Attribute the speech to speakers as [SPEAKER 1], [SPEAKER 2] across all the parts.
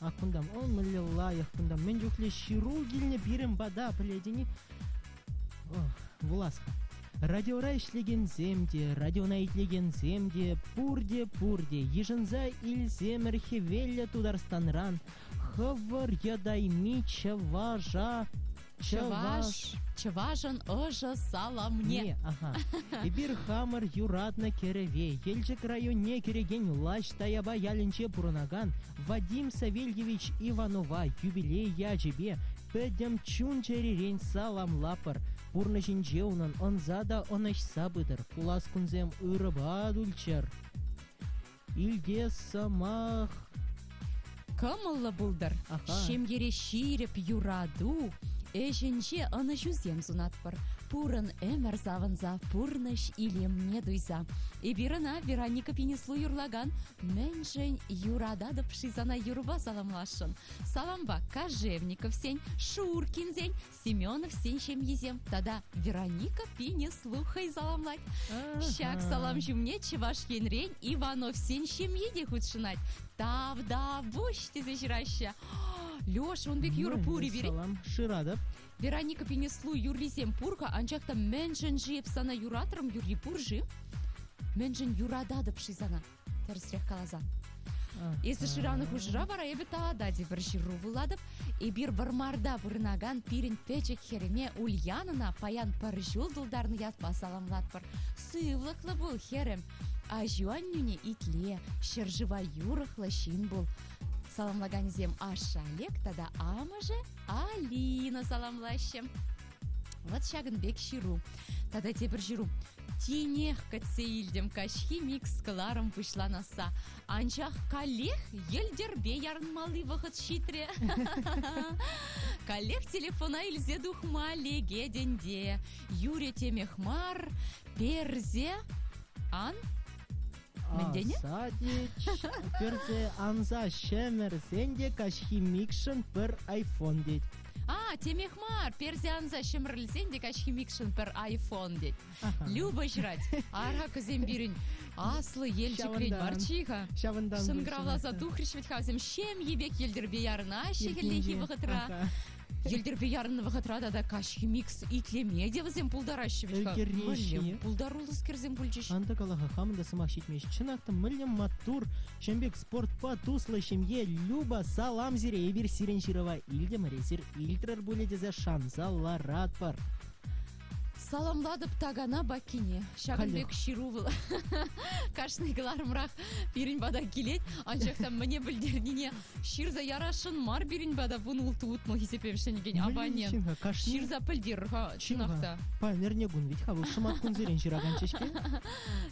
[SPEAKER 1] Ак кунта, о, мӗнле лайӑх кунта, мӗн чухлӗ ҫыру килнӗ пирӗн пата, пӗлетӗн-и? Вулас-ха. Радиора ӗҫлекенсем те, радиона итлекенсем те, пурте-пурте йышӑнса илсемӗр хӗвеллӗ Тутарстанран хӑвӑр йӑтайми чӑваша
[SPEAKER 2] Чӑваш, чӑвашӑн ӑшӑ саламне.
[SPEAKER 1] Не, ага. Эпир хамӑр юратнӑ кӗрӗве Елчӗк районне кӗрекен Лаҫ Таяпа ялӗнче пурӑнакан Вадим Савельевич Иванова юбилей ячӗпе пӗтӗм чун-чӗререн саламлапӑр. Пурнӑҫӗнче унӑн ӑнса та ӑнӑҫса пытӑр, пулас кунсем ырӑпа тулччӑр. Илтес сӑмах
[SPEAKER 2] Кӑмӑллӑ пултӑр.
[SPEAKER 1] Аха.
[SPEAKER 2] Ҫемьере ҫирӗп юрату, ӗҫӗнче ӑнӑҫусем сунатпӑр. Пурӑн ӗмӗр савӑнса, пурнӑҫ илемне туйса. Эпир ӑна Вероника Пинеслу юрлакан «Мӗншӗн юрататӑп-ши сана» юрӑпа саламласшӑн. Салампа Кожевниковсен, Шуркинсен, Семеновсен ҫемйисем тата Вероника Пинеслу хӑй саламлать. Ҫак салам ҫумне Чӑваш Енрен Ивановсен ҫемйи те хутшӑнать. Тавтапуҫ тесе ҫыраҫҫӗ. Леша, ун пек юрӑ пур-и пирӗн?
[SPEAKER 1] Салам шыратӑп.
[SPEAKER 2] Вероника Пинеслу юррисем пур-ха, анчах та мӗншӗн-ши эп сана юратрӑм юрри пур-ши? Мӗншӗн юрататӑп-ши сана? Тӗрӗсрех каласан. Эсӗ шыранӑ хушӑра вара эпӗ тата тепӗр ҫыру вулатӑп. Эпир Вӑрмарта пурӑнакан пирӗн пӗчӗк хӗрӗме Ульянӑна паян пӗр ҫул тултарнӑ ятпа саламлатпӑр. Сывлӑхлӑ пул, хӗрӗм. Аҫу-аннӳне итле, ҫӗршыва юрӑхлӑ ҫын пул. Саламлаканӗсем ашшӗ Олег тата амӑшӗ Алина саламлаҫҫӗ. Вот ҫакӑн пек ҫыру. Тата тепӗр ҫыру. Тинех кӗтсе илтӗм каҫхи микс кӑларӑм пуҫланасса. Анчах каллех йӗлтӗрпе ярӑнмалли вӑхӑт ҫитрӗ. Каллех телефона илсе тухма лекет ӗнтӗ. Юрӗ темех мар, персе ан Мӗн тенӗ?
[SPEAKER 1] Садич, персе анса ҫӗмӗрсен те каҫхи микшӑн пӗр айфон тет.
[SPEAKER 2] А, темех мар, персе анса ҫӗмӗрӗлсен те каҫхи микшӑн пӗр айфон тет. Люба ҫырать. Ара, кӗсем пирӗн аслӑ Елчӗкрен марччи-ха.
[SPEAKER 1] Ҫавӑнтан
[SPEAKER 2] Шӑнкӑравласа тухрӗҫ вӗт-ха вӗсем ҫемйи пек йӗлтӗрпе ярӑнаҫҫӗ хӗллехи вӑхӑтра. Йӗлтӗрпе ярӑннӑ вӑхӑтра тата каҫхи микс итлеме те вӗсем пултараҫҫӗ вӗт-ха.
[SPEAKER 1] Ӗлкӗреҫҫӗ.
[SPEAKER 2] Пултаруллӑскерсем пулчӗҫ.
[SPEAKER 1] Ан та кала-ха, хамӑн та сӑмах ҫитмест. Чӑнах та мӗнле маттур, ҫын пек спортпа туслӑ ҫемье Люба, салам сире! Эпир сирӗн ҫырӑва илтӗмӗр, эсир илтрӗр пулӗ тесе шанса ларатпӑр.
[SPEAKER 2] Саламлатӑп такана Бакине. Ҫакӑн пек ҫыру вӑл кашни кӑларӑмрах пирӗн пата килет. Анчах та мӗне пӗлтернине ҫырса ярасшӑн мар пирӗн пата вунултӑ утмӑл хисепе вӗҫленекен абонент. Ҫырса пӗлтер-ха, чӑнах та.
[SPEAKER 1] Паян эрне кун вӗт-ха вӑл шӑмат кунсерен ҫыракан ҫеҫке.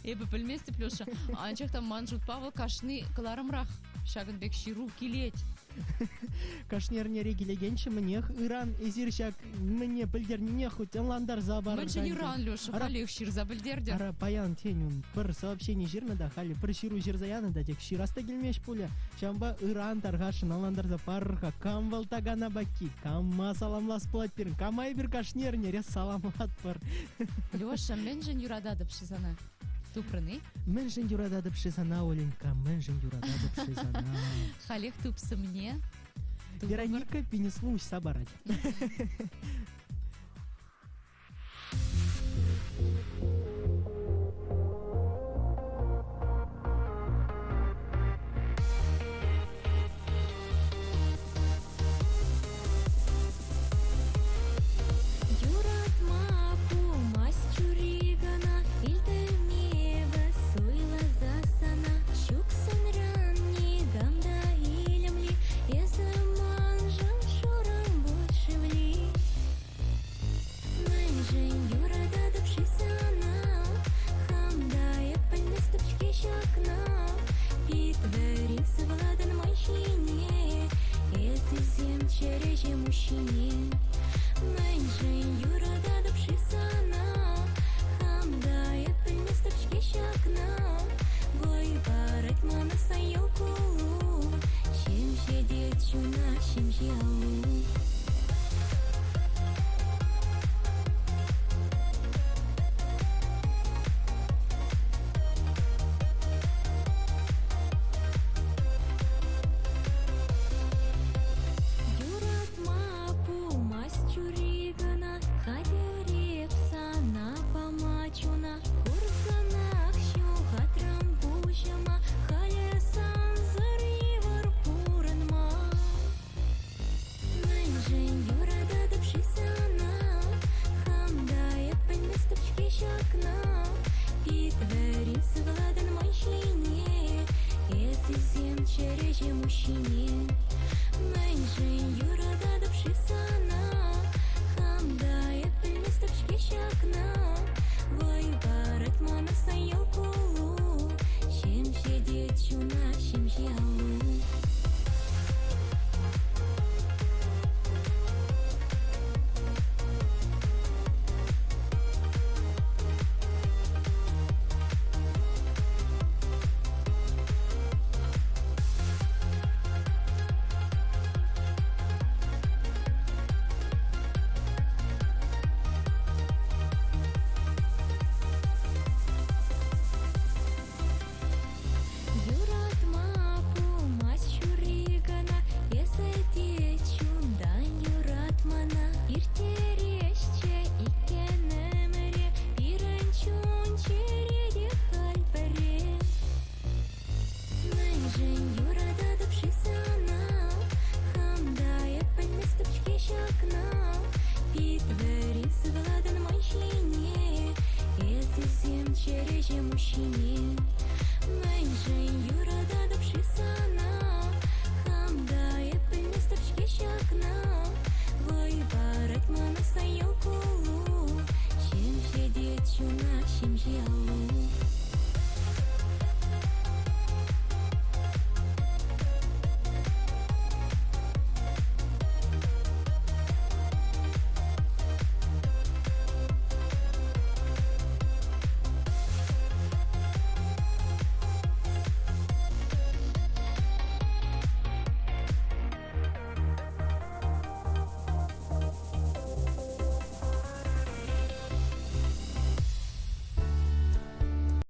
[SPEAKER 2] Эпӗ пӗлместӗп, Леша. Анчах та ман шутпа вӑл кашни кӑларӑмрах ҫакӑн пек ҫыру килет.
[SPEAKER 1] Кашни эрнере килекенччӗ мӗнех. Ыран эсир ҫак мӗне пӗлтернине хоть ӑнлантарса парӑр.
[SPEAKER 2] Мӗншӗн ыран, Леша, халех ҫырса пӗлтертӗр.
[SPEAKER 1] Ара, паян тен ун пӗр сообщени ҫырнӑ та, халӗ пӗр ҫыру ҫырса янӑ та, тек ҫырас та килмест пулӗ. Ҫавӑнпа ыран тархасшӑн ӑнлантарса парӑр-ха, кам вӑл такана пакки, кама саламлас пулать пирӗн, кама эпир кашни эрнере саламлатпӑр.
[SPEAKER 2] Леша, мӗншӗн юрататӑп-ши сана? Тупрӑн-и?
[SPEAKER 1] Мӗншӗн юрататӑп-ши сана, Оленька, мӗншӗн юрататӑп-ши сана?
[SPEAKER 2] Халех тупсӑмне.
[SPEAKER 1] Вероника Пинеслу уҫса парать.
[SPEAKER 3] Юратма пулмасть чури кӑна, Илтӗм эпӗ суйласа сана. Ҫук санран никам та илемли, Эсӗ маншӑн шурӑмпуҫ шевли. Илтӗнми.